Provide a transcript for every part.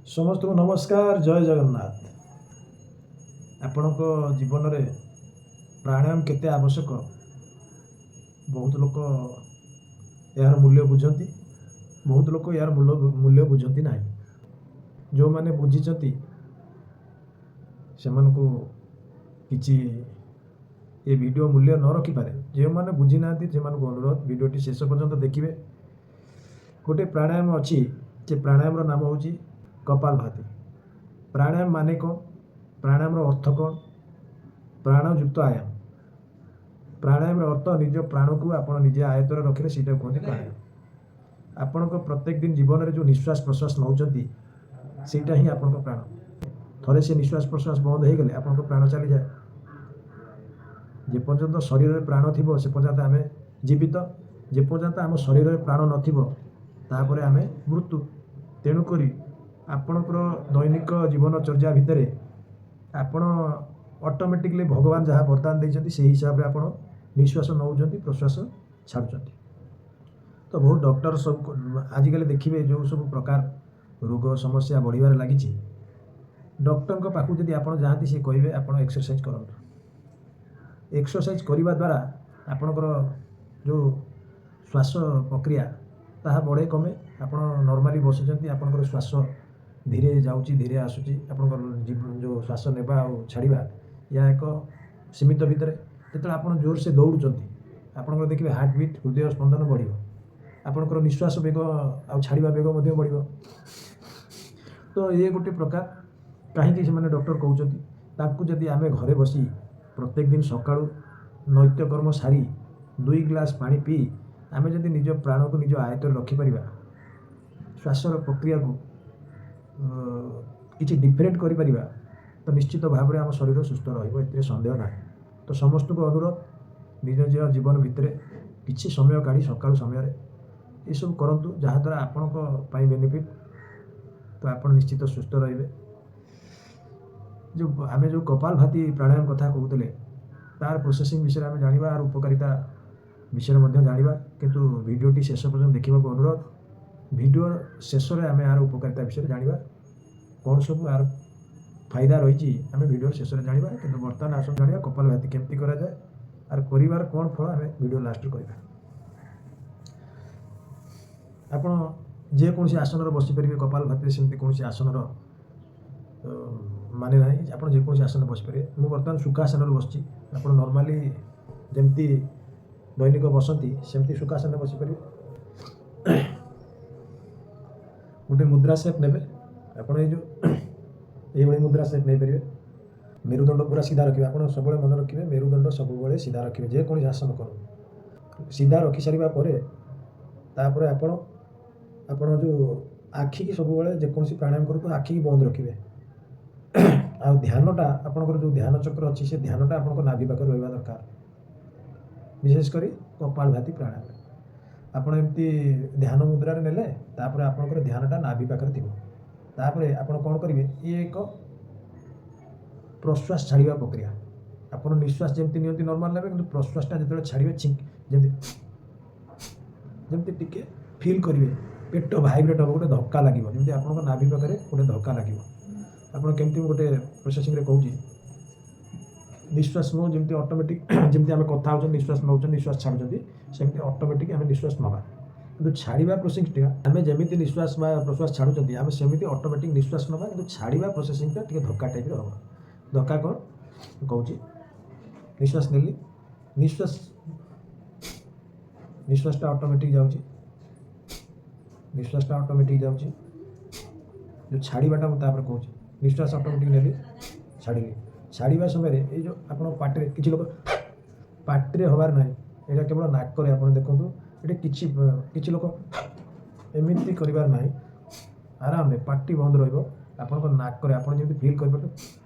ସମସ୍ତଙ୍କୁ ନମସ୍କାର, ଜୟ ଜଗନ୍ନାଥ। ଆପଣଙ୍କ ଜୀବନରେ ପ୍ରାଣାୟାମ କେତେ ଆବଶ୍ୟକ, ବହୁତ ଲୋକ ଏହାର ମୂଲ୍ୟ ବୁଝନ୍ତି, ବହୁତ ଲୋକ ଏହାର ମୂଲ୍ୟ ବୁଝନ୍ତି ନାହିଁ। ଯେଉଁମାନେ ବୁଝିଛନ୍ତି ସେମାନଙ୍କୁ କିଛି ଏ ଭିଡ଼ିଓ ମୂଲ୍ୟ ନ ରଖିପାରେ। ଯେଉଁମାନେ ବୁଝିନାହାନ୍ତି ସେମାନଙ୍କୁ ଅନୁରୋଧ, ଭିଡ଼ିଓଟି ଶେଷ ପର୍ଯ୍ୟନ୍ତ ଦେଖିବେ। ଗୋଟେ ପ୍ରାଣାୟାମ ଅଛି, ସେ ପ୍ରାଣାୟାମର ନାମ ହେଉଛି କପାଳଭାତି। ପ୍ରାଣାୟାମ ମାନେ କ'ଣ? ପ୍ରାଣାୟାମର ଅର୍ଥ କ'ଣ? ପ୍ରାଣଯୁକ୍ତ ଆୟାମ। ପ୍ରାଣାୟାମର ଅର୍ଥ ନିଜ ପ୍ରାଣକୁ ଆପଣ ନିଜେ ଆୟତରେ ରଖିଲେ ସେଇଟାକୁ କୁହନ୍ତି ପ୍ରାଣାୟାମ। ଆପଣଙ୍କ ପ୍ରତ୍ୟେକ ଦିନ ଜୀବନରେ ଯେଉଁ ନିଶ୍ୱାସ ପ୍ରଶ୍ୱାସ ନେଉଛନ୍ତି ସେଇଟା ହିଁ ଆପଣଙ୍କ ପ୍ରାଣ। ଥରେ ସେ ନିଶ୍ୱାସ ପ୍ରଶ୍ୱାସ ବନ୍ଦ ହେଇଗଲେ ଆପଣଙ୍କ ପ୍ରାଣ ଚାଲିଯାଏ। ଯେପର୍ଯ୍ୟନ୍ତ ଶରୀରରେ ପ୍ରାଣ ଥିବ ସେ ପର୍ଯ୍ୟନ୍ତ ଆମେ ଜୀବିତ, ଯେପର୍ଯ୍ୟନ୍ତ ଆମ ଶରୀରରେ ପ୍ରାଣ ନଥିବ ତାପରେ ଆମେ ମୃତ୍ୟୁ। ତେଣୁକରି ଆପଣଙ୍କର ଦୈନିକ ଜୀବନଚର୍ଯ୍ୟା ଭିତରେ ଆପଣ ଅଟୋମେଟିକଲି ଭଗବାନ ଯାହା ବରଦାନ ଦେଇଛନ୍ତି ସେଇ ହିସାବରେ ଆପଣ ନିଶ୍ୱାସ ନେଉଛନ୍ତି, ପ୍ରଶ୍ୱାସ ଛାଡ଼ୁଛନ୍ତି। ତ ବହୁତ ଡକ୍ଟର ସବୁ ଆଜିକାଲି ଦେଖିବେ ଯେଉଁ ସବୁ ପ୍ରକାର ରୋଗ ସମସ୍ୟା ବଢ଼ିବାରେ ଲାଗିଛି, ଡକ୍ଟରଙ୍କ ପାଖକୁ ଯଦି ଆପଣ ଯାଆନ୍ତି ସେ କହିବେ ଆପଣ ଏକ୍ସରସାଇଜ୍ କରନ୍ତୁ। ଏକ୍ସରସାଇଜ୍ କରିବା ଦ୍ୱାରା ଆପଣଙ୍କର ଯେଉଁ ଶ୍ୱାସ ପ୍ରକ୍ରିୟା ତାହା ବଢ଼େ କମେ। ଆପଣ ନର୍ମାଲି ବସୁଛନ୍ତି, ଆପଣଙ୍କର ଶ୍ୱାସ ଧୀରେ ଯାଉଛି, ଧୀରେ ଆସୁଛି, ଆପଣଙ୍କର ଯେଉଁ ଶ୍ୱାସ ନେବା ଆଉ ଛାଡ଼ିବା ଏହା ଏକ ସୀମିତ ଭିତରେ। ଯେତେବେଳେ ଆପଣ ଜୋରସେ ଦୌଡ଼ୁଛନ୍ତି ଆପଣଙ୍କର ଦେଖିବେ ହାର୍ଟ ବିଟ୍, ହୃଦୟ ସ୍ପନ୍ଦନ ବଢ଼ିବ, ଆପଣଙ୍କର ନିଶ୍ୱାସ ବେଗ ଆଉ ଛାଡ଼ିବା ବେଗ ମଧ୍ୟ ବଢ଼ିବ। ତ ଇଏ ଗୋଟେ ପ୍ରକାର କାହିଁକି ସେମାନେ ଡକ୍ଟର କହୁଛନ୍ତି। ତାଙ୍କୁ ଯଦି ଆମେ ଘରେ ବସି ପ୍ରତ୍ୟେକ ଦିନ ସକାଳୁ ନୈତ୍ୟକର୍ମ ସାରି 2 ଗ୍ଲାସ୍ ପାଣି ପିଇ ଆମେ ଯଦି ନିଜ ପ୍ରାଣକୁ ନିଜ ଆୟତରେ ରଖିପାରିବା, ଶ୍ୱାସର ପ୍ରକ୍ରିୟାକୁ କିଛି ଡିଫରେଣ୍ଟ କରିପାରିବା, ତ ନିଶ୍ଚିତ ଭାବରେ ଆମ ଶରୀର ସୁସ୍ଥ ରହିବ, ଏଥିରେ ସନ୍ଦେହ ନାହିଁ। ତ ସମସ୍ତଙ୍କୁ ଅନୁରୋଧ, ନିଜ ନିଜ ଜୀବନ ଭିତରେ କିଛି ସମୟ କାଢ଼ି ସକାଳୁ ସମୟରେ ଏସବୁ କରନ୍ତୁ, ଯାହାଦ୍ୱାରା ଆପଣଙ୍କ ପାଇଁ ବେନିଫିଟ୍, ତ ଆପଣ ନିଶ୍ଚିତ ସୁସ୍ଥ ରହିବେ। ଆମେ ଯେଉଁ କପାଳଭାତି ପ୍ରାଣାୟାମ କଥା କହୁଥିଲେ ତାର ପ୍ରୋସେସିଂ ବିଷୟରେ ଆମେ ଜାଣିବା, ଆର ଉପକାରିତା ବିଷୟରେ ମଧ୍ୟ ଜାଣିବା, କିନ୍ତୁ ଭିଡ଼ିଓଟି ଶେଷ ପର୍ଯ୍ୟନ୍ତ ଦେଖିବାକୁ ଅନୁରୋଧ। ଭିଡ଼ିଓ ଶେଷରେ ଆମେ ଏହାର ଉପକାରିତା ବିଷୟରେ ଜାଣିବା, କ'ଣ ସବୁ ଏହାର ଫାଇଦା ରହିଛି ଆମେ ଭିଡ଼ିଓର ଶେଷରେ ଜାଣିବା। କିନ୍ତୁ ବର୍ତ୍ତମାନ ଆସନ୍ତୁ ଜାଣିବା କପାଳଭାତି କେମିତି କରାଯାଏ, ଆର କରିବାର କ'ଣ ଫଳ ଆମେ ଭିଡ଼ିଓ ଲାଷ୍ଟରେ କହିବା। ଆପଣ ଯେକୌଣସି ଆସନରେ ବସିପାରିବେ କପାଳଭାତିରେ, ସେମିତି କୌଣସି ଆସନର ମାନେ ନାହିଁ, ଆପଣ ଯେକୌଣସି ଆସନରେ ବସିପାରିବେ। ମୁଁ ବର୍ତ୍ତମାନ ସୁଖାସନରେ ବସିଛି, ଆପଣ ନର୍ମାଲି ଯେମିତି ଦୈନିକ ବସନ୍ତି ସେମିତି ସୁଖାସନରେ ବସିପାରିବେ। ଗୋଟେ ମୁଦ୍ରା ସେପ୍ ନେବେ ଆପଣ, ଏଇ ଯେଉଁ ଏଇଭଳି ମୁଦ୍ରା ସେପ୍ ନେଇପାରିବେ। ମେରୁଦଣ୍ଡ ପୁରା ସିଧା ରଖିବେ, ଆପଣ ସବୁବେଳେ ମନେ ରଖିବେ ମେରୁଦଣ୍ଡ ସବୁବେଳେ ସିଧା ରଖିବେ, ଯେକୌଣସି ଆସନ କରନ୍ତୁ। ସିଧା ରଖି ସାରିବା ପରେ ତାପରେ ଆପଣ ଯେଉଁ ଆଖିକି ସବୁବେଳେ ଯେକୌଣସି ପ୍ରାଣାୟାମ କରନ୍ତୁ ଆଖିକି ବନ୍ଦ ରଖିବେ। ଆଉ ଧ୍ୟାନଟା ଆପଣଙ୍କର ଯେଉଁ ଧ୍ୟାନ ଚକ୍ର ଅଛି ସେ ଧ୍ୟାନଟା ଆପଣଙ୍କ ନାଭି ପାଖରେ ରହିବା ଦରକାର, ବିଶେଷ କରି କପାଳଭାତି ପ୍ରାଣାୟାମ। ଆପଣ ଏମିତି ଧ୍ୟାନ ମୁଦ୍ରାରେ ନେଲେ ତାପରେ ଆପଣଙ୍କର ଧ୍ୟାନଟା ନାଭି ପାଖରେ ଥିବ। ତାପରେ ଆପଣ କ'ଣ କରିବେ, ଇଏ ଏକ ପ୍ରଶ୍ୱାସ ଛାଡ଼ିବା ପ୍ରକ୍ରିୟା। ଆପଣ ନିଶ୍ୱାସ ଯେମିତି ନିଅନ୍ତି ନର୍ମାଲ ନେବେ, କିନ୍ତୁ ପ୍ରଶ୍ୱାସଟା ଯେତେବେଳେ ଛାଡ଼ିବେ ଛିଙ୍କ ଯେମିତି ଟିକେ ଫିଲ୍ କରିବେ, ପେଟ ଭାଇବ୍ରେଟ୍ ହେବ, ଗୋଟେ ଧକ୍କା ଲାଗିବ, ଯେମିତି ଆପଣଙ୍କ ନାଭି ପାଖରେ ଗୋଟେ ଧକ୍କା ଲାଗିବ। ଆପଣ କେମିତି ମୁଁ ଗୋଟେ ପ୍ରୋସେସିଂରେ କହୁଛି, ନିଶ୍ୱାସ ନେଉ ଯେମିତି ଅଟୋମେଟିକ୍, ଯେମିତି ଆମେ କଥା ହେଉଛନ୍ତି ନିଶ୍ୱାସ ନେଉଛନ୍ତି ନିଶ୍ୱାସ ଛାଡ଼ୁଛନ୍ତି, ସେମିତି ଅଟୋମେଟିକ୍ ଆମେ ନିଶ୍ୱାସ ନେବା। କିନ୍ତୁ ଛାଡ଼ିବା ପ୍ରୋସେସିଂଟା ଆମେ ଯେମିତି ନିଶ୍ୱାସ ବା ପ୍ରଶ୍ୱାସ ଛାଡ଼ୁଛନ୍ତି ଆମେ ସେମିତି ଅଟୋମେଟିକ୍ ନିଶ୍ୱାସ ନେବା, କିନ୍ତୁ ଛାଡ଼ିବା ପ୍ରୋସେସିଂଟା ଟିକେ ଧକ୍କା ଟାଇପ୍ର ହେବ। ଧକ୍କା କ'ଣ କହୁଛି, ନିଶ୍ୱାସ ନେଲି, ନିଶ୍ୱାସଟା ଅଟୋମେଟିକ୍ ଯାଉଛି, ନିଶ୍ୱାସଟା ଅଟୋମେଟିକ୍ ଯାଉଛି। ଯେଉଁ ଛାଡ଼ିବାଟା ମୁଁ ତାପରେ କହୁଛି, ନିଶ୍ୱାସ ଅଟୋମେଟିକ୍ ନେଲି ଛାଡ଼ିଲି। ଛାଡ଼ିବା ସମୟରେ ଏଇ ଯେଉଁ ଆପଣ ପାଟିରେ, କିଛି ଲୋକ ପାଟିରେ ହେବାର ନାହିଁ, ଏଇଟା କେବଳ ନାକରେ। ଆପଣ ଦେଖନ୍ତୁ ଏଠି କିଛି ଲୋକ ଏମିତି କରିବାର ନାହିଁ, ଆରାମରେ ପାଟି ବନ୍ଦ ରହିବ, ଆପଣଙ୍କ ନାକରେ ଆପଣ ଯେମିତି ଫିଲ୍ କରିପାରୁଥିବେ,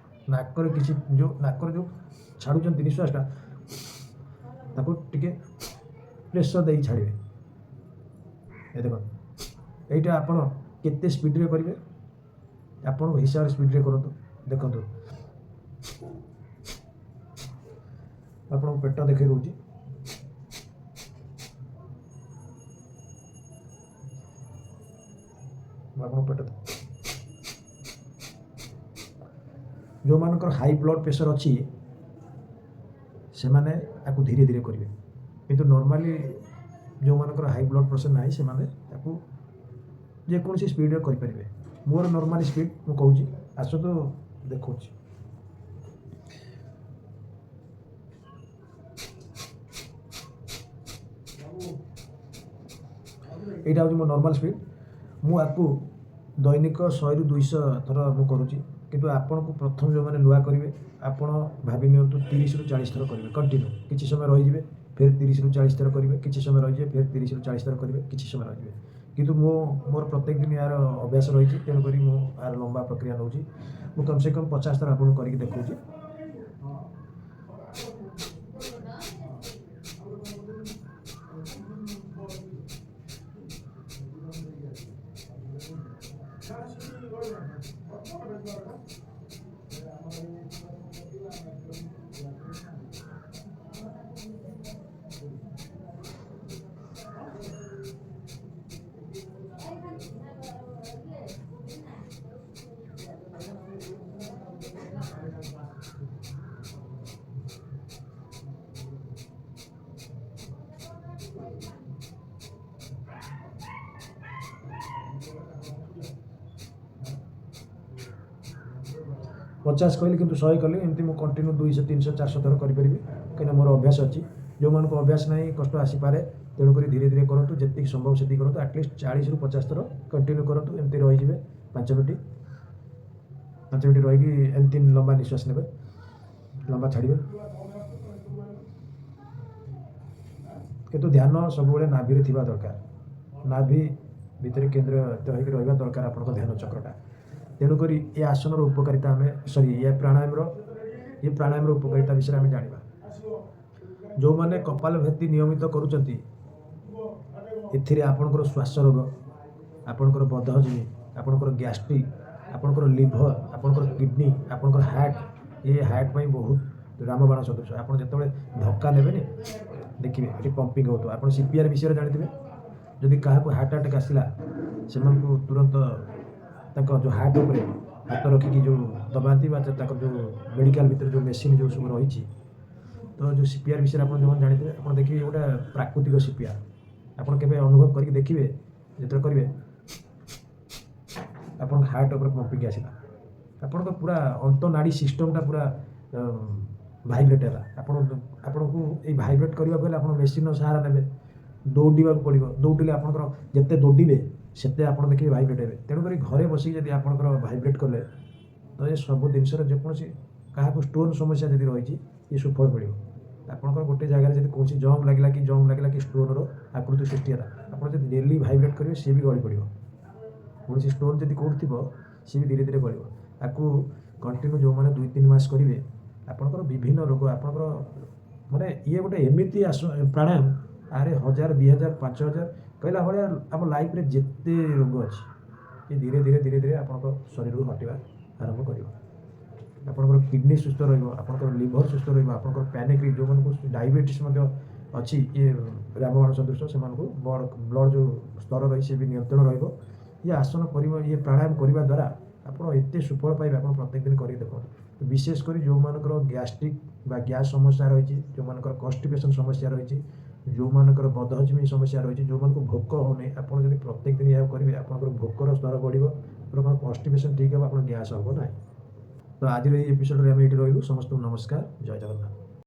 ନାକରେ କିଛି ଯେଉଁ ନାକରେ ଯେଉଁ ଛାଡ଼ୁଛନ୍ତି ନିଶ୍ୱାସଟା ତାକୁ ଟିକେ ପ୍ରେସର ଦେଇକି ଛାଡ଼ିବେ। ଏ ଦେଖନ୍ତୁ ଏଇଟା ଆପଣ କେତେ ସ୍ପିଡ଼ରେ କରିବେ, ଆପଣଙ୍କ ହିସାବରେ ସ୍ପିଡ଼ରେ କରନ୍ତୁ। ଦେଖନ୍ତୁ ଆପଣଙ୍କ ପେଟ ଦେଖାଇ ଦେଉଛି, ଆପଣଙ୍କ ପେଟ ଯେଉଁମାନଙ୍କର ହାଇ ବ୍ଲଡ଼ ପ୍ରେସର ଅଛି ସେମାନେ ଆକୁ ଧୀରେ ଧୀରେ କରିବେ, କିନ୍ତୁ ନର୍ମାଲି ଯେଉଁମାନଙ୍କର ହାଇ ବ୍ଲଡ଼ ପ୍ରେସର ନାହିଁ ସେମାନେ ତାକୁ ଯେକୌଣସି ସ୍ପିଡ଼ରେ କରିପାରିବେ। ମୋର ନର୍ମାଲି ସ୍ପିଡ଼ ମୁଁ କହୁଛି, ଆସନ୍ତୁ ଦେଖାଉଛି। ଏଇଟା ହେଉଛି ମୋ ନର୍ମାଲ୍ ସ୍ପିଡ଼। ମୁଁ ଆକୁ ଦୈନିକ 100ରୁ 200 ଥର ମୁଁ କରୁଛି, କିନ୍ତୁ ଆପଣଙ୍କୁ ପ୍ରଥମ ଯେଉଁମାନେ ନୂଆ କରିବେ ଆପଣ ଭାବି ନିଅନ୍ତୁ 30ରୁ 40 ଥର କରିବେ କଣ୍ଟିନ୍ୟୁ। କିଛି ସମୟ ରହିଯିବେ, ଫେର 30ରୁ 40 ଥର କରିବେ, କିଛି ସମୟ ରହିଯିବେ, ଫେର 30ରୁ 40 ଥର କରିବେ, କିଛି ସମୟ ରହିଯିବେ। କିନ୍ତୁ ମୁଁ ମୋର ପ୍ରତ୍ୟେକ ଦିନ ଏହାର ଅଭ୍ୟାସ ରହିଛି, ତେଣୁକରି ମୁଁ ଏହାର ଲମ୍ବା ପ୍ରକ୍ରିୟା ନେଉଛି। ମୁଁ କମ୍ ସେ କମ୍ 50 ଥର ଆପଣଙ୍କୁ କରିକି ଦେଖାଉଛି। 50 କହିଲି କିନ୍ତୁ 100 କଲି, ଏମିତି ମୁଁ କଣ୍ଟିନ୍ୟୁ 200 300 400 ଥର କରିପାରିବି, କାହିଁକିନା ମୋର ଅଭ୍ୟାସ ଅଛି। ଯେଉଁମାନଙ୍କୁ ଅଭ୍ୟାସ ନାହିଁ କଷ୍ଟ ଆସିପାରେ, ତେଣୁକରି ଧୀରେ ଧୀରେ କରନ୍ତୁ, ଯେତିକି ସମ୍ଭବ ସେତିକି କରନ୍ତୁ। ଆଟଲିଷ୍ଟ 40ରୁ 50 ଥର କଣ୍ଟିନ୍ୟୁ କରନ୍ତୁ। ଏମିତି ରହିଯିବେ 5 ମିନିଟ୍, 5 ମିନିଟ୍ ରହିକି ଏମିତି ଲମ୍ବା ନିଶ୍ୱାସ ନେବେ, ଲମ୍ବା ଛାଡ଼ିବେ। କିନ୍ତୁ ଧ୍ୟାନ ସବୁବେଳେ ନାଭିରେ ଥିବା ଦରକାର, ନାଭି ଭିତରେ କେନ୍ଦ୍ରିତ ହେଇକି ରହିବା ଦରକାର ଆପଣଙ୍କ ଧ୍ୟାନ ଚକ୍ରଟା। ତେଣୁକରି ଏ ଆସନର ଉପକାରିତା ଆମେ ଏ ପ୍ରାଣାୟାମର ଉପକାରିତା ବିଷୟରେ ଆମେ ଜାଣିବା। ଯେଉଁମାନେ କପାଳଭାତି ନିୟମିତ କରୁଛନ୍ତି, ଏଥିରେ ଆପଣଙ୍କର ଶ୍ୱାସ ରୋଗ, ଆପଣଙ୍କର ବଦହଜମି, ଆପଣଙ୍କର ଗ୍ୟାଷ୍ଟ୍ରିକ୍, ଆପଣଙ୍କର ଲିଭର, ଆପଣଙ୍କର କିଡ଼ନୀ, ଆପଣଙ୍କର ହାର୍ଟ, ଏ ହାର୍ଟ ପାଇଁ ବହୁତ ରାମବାଣ ସଦୃଶ। ଆପଣ ଯେତେବେଳେ ଧକ୍କା ନେବେନି ଦେଖିବେ ଏଠି ପମ୍ପିଂ ହେଉଥିବ। ଆପଣ CPR ବିଷୟରେ ଜାଣିଥିବେ। ଯଦି କାହାକୁ ହାର୍ଟ ଆଟାକ୍ ଆସିଲା, ସେମାନଙ୍କୁ ତୁରନ୍ତ ତାଙ୍କ ଯେଉଁ ହାର୍ଟ ଉପରେ ହାତ ରଖିକି ଯେଉଁ ଦବାନ୍ତି ବା ତାଙ୍କର ଯେଉଁ ମେଡ଼ିକାଲ ଭିତରେ ଯେଉଁ ମେସିନ୍ ଯେଉଁ ସବୁ ରହିଛି, ତ ଯେଉଁ CPR ବିଷୟରେ ଆପଣ ଯେଉଁମାନେ ଜାଣିଥିବେ, ଆପଣ ଦେଖିବେ ଗୋଟେ ପ୍ରାକୃତିକ CPR। ଆପଣ କେବେ ଅନୁଭବ କରିକି ଦେଖିବେ, ଯେତେବେଳେ କରିବେ ଆପଣଙ୍କ ହାର୍ଟ ଉପରେ ପମ୍ପିଂ ଆସିଲା, ଆପଣଙ୍କ ପୁରା ଅନ୍ତନାଡ଼ି ସିଷ୍ଟମଟା ପୁରା ଭାଇବ୍ରେଟ୍ ହେଲା। ଆପଣଙ୍କୁ ଏଇ ଭାଇବ୍ରେଟ୍ କରିବାକୁ ହେଲେ ଆପଣ ମେସିନ୍ର ସାହାରା ନେବେ, ଦୌଡ଼ିବାକୁ ପଡ଼ିବ। ଦୌଡ଼ିଲେ ଆପଣଙ୍କର ଯେତେ ଦୌଡ଼ିବେ ସେତେ ଆପଣ ଦେଖିବେ ଭାଇବ୍ରେଟ୍ ହେବେ। ତେଣୁକରି ଘରେ ବସିକି ଯଦି ଆପଣଙ୍କର ଭାଇବ୍ରେଟ୍ କଲେ ତ ଏ ସବୁ ଜିନିଷର ଯେକୌଣସି କାହାକୁ ଷ୍ଟୋନ୍ ସମସ୍ୟା ଯଦି ରହିଛି, ଏ ସୁଫଳ ମିଳିବ। ଆପଣଙ୍କର ଗୋଟେ ଜାଗାରେ ଯଦି କୌଣସି ଜଙ୍ଗ ଲାଗିଲା କି ଷ୍ଟୋନ୍ର ଆକୃତି ସୃଷ୍ଟି ହେଲା, ଆପଣ ଯଦି ଡେଲି ଭାଇବ୍ରେଟ୍ କରିବେ ସିଏ ବି ଗଳି ପଡ଼ିବ। କୌଣସି ଷ୍ଟୋନ୍ ଯଦି କେଉଁଠି ଥିବ ସିଏ ବି ଧୀରେ ଧୀରେ ଗଳିବ। ତାକୁ କଣ୍ଟିନ୍ୟୁ ଯେଉଁମାନେ 2-3 ମାସ କରିବେ, ଆପଣଙ୍କର ବିଭିନ୍ନ ରୋଗ, ଆପଣଙ୍କର ମାନେ ଇଏ ଗୋଟେ ଏମିତି ପ୍ରାଣାୟାମ, ଆରେ 1000 2000 5000 କହିଲା ଭଳିଆ ଆମ ଲାଇଫ୍ରେ ଯେତେ ରୋଗ ଅଛି ଏ ଧୀରେ ଧୀରେ ଧୀରେ ଧୀରେ ଆପଣଙ୍କ ଶରୀରରୁ ହଟିବା ଆରମ୍ଭ କରିବ। ଆପଣଙ୍କର କିଡ଼ନୀ ସୁସ୍ଥ ରହିବ, ଆପଣଙ୍କର ଲିଭର ସୁସ୍ଥ ରହିବ, ଆପଣଙ୍କର ପ୍ୟାନିକ୍, ଯେଉଁମାନଙ୍କୁ ଡାଇବେଟିସ୍ ମଧ୍ୟ ଅଛି, ଇଏ ରାମବାଣ ସଦୃଶ, ସେମାନଙ୍କୁ ବ୍ଲଡ଼ ଯେଉଁ ସ୍ତର ରହିଛି ସେ ବି ନିୟନ୍ତ୍ରଣ ରହିବ। ଇଏ ଆସନ କରିବା, ଇଏ ପ୍ରାଣାୟାମ କରିବା ଦ୍ୱାରା ଆପଣ ଏତେ ସୁଫଳ ପାଇବେ, ଆପଣ ପ୍ରତ୍ୟେକ ଦିନ କରିକି ଦେଖନ୍ତୁ। ବିଶେଷ କରି ଯେଉଁମାନଙ୍କର ଗ୍ୟାଷ୍ଟ୍ରିକ୍ ବା ଗ୍ୟାସ୍ ସମସ୍ୟା ରହିଛି, ଯେଉଁମାନଙ୍କର କନଷ୍ଟିପେସନ୍ ସମସ୍ୟା ରହିଛି, ଯେଉଁମାନଙ୍କର ବଦହଜମି ସମସ୍ୟା ରହିଛି, ଯେଉଁମାନଙ୍କୁ ଭୋକ ହେଉନି, ଆପଣ ଯଦି ପ୍ରତ୍ୟେକ ଦିନ ଏହାକୁ କରିବେ, ଆପଣଙ୍କର ଭୋକର ସ୍ତର ବଢ଼ିବ, ଆପଣଙ୍କର କନଷ୍ଟିପେସନ୍ ଠିକ୍ ହେବ, ଆପଣ ଗ୍ୟାସ୍ ହେବ ନାହିଁ। ତ ଆଜିର ଏଇ ଏପିସୋଡ଼ରେ ଆମେ ଏଇଠି ରହିଲୁ। ସମସ୍ତଙ୍କୁ ନମସ୍କାର, ଜୟ ଜଗନ୍ନାଥ।